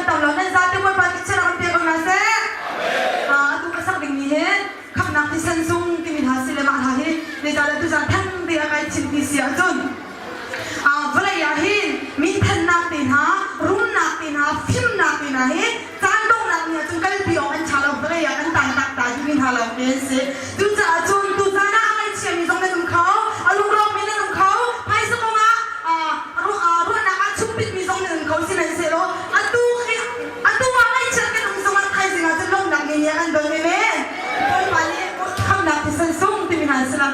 tam lo. Nan zate Bawipa nih chiat rak pe ko hna seh. Atu ka sak dingmi hi khamnak thisen sung timi hna si le mah hna hi zeicahdah tuzan theng te ah kai chim ti si ahcun vawlei ah hin minthannak te hna, rumnak te hna, fimnak te hna hi caan donghnak ni ahcun kalpi awk an ṭha lo vawlei ah kan tantak ta timi hna lawng te an si. Cucaah cun tuzan ah a ngaihchiami zong nan um kho, a lungrawkmi nan um kho, phaisa kong ah ruahnak ah chumpitmi zong nan um kho sihmanhsehlaw atu khi atu ah ngaihchiat kan um zongah thaizing ah cun lawmhnak ni nih a kan don men. Bawipa nih khamnak thisen sung timi hna an si lo.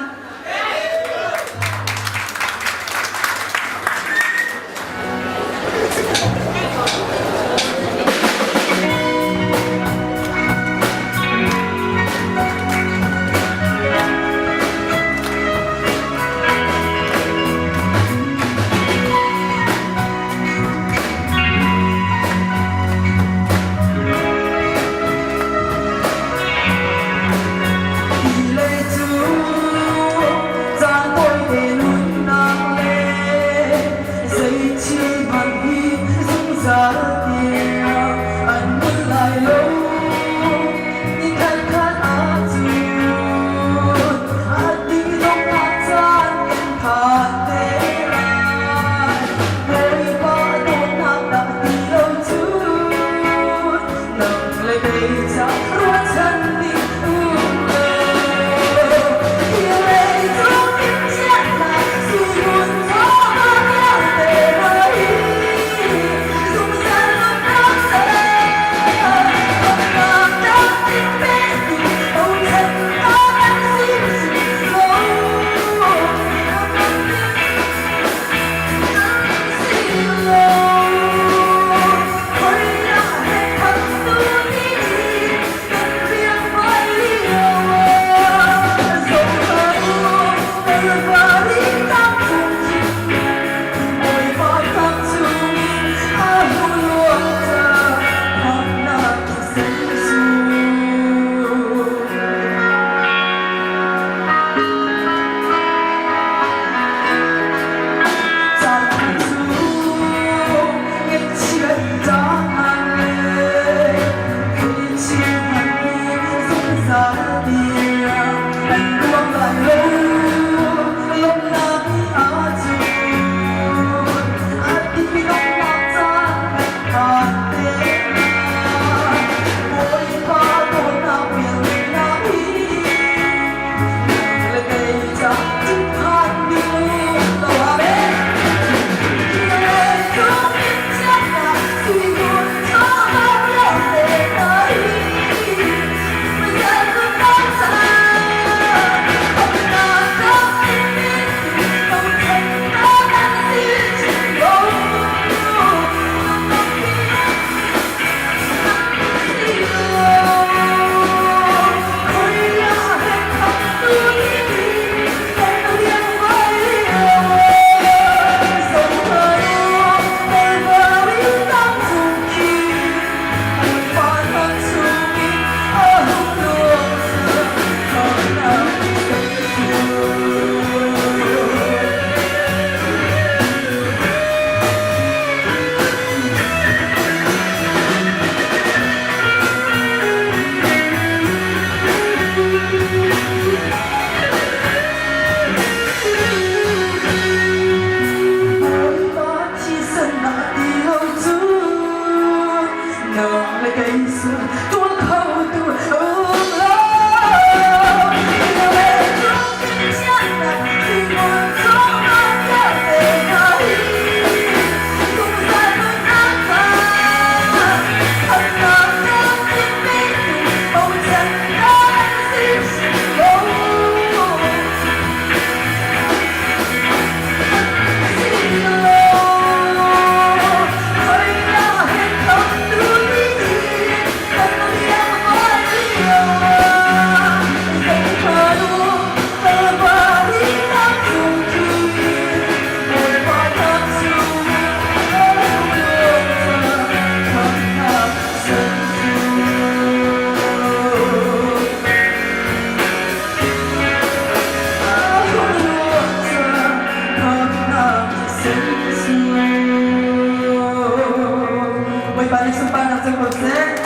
Bawipa nih sunparnak co ko seh.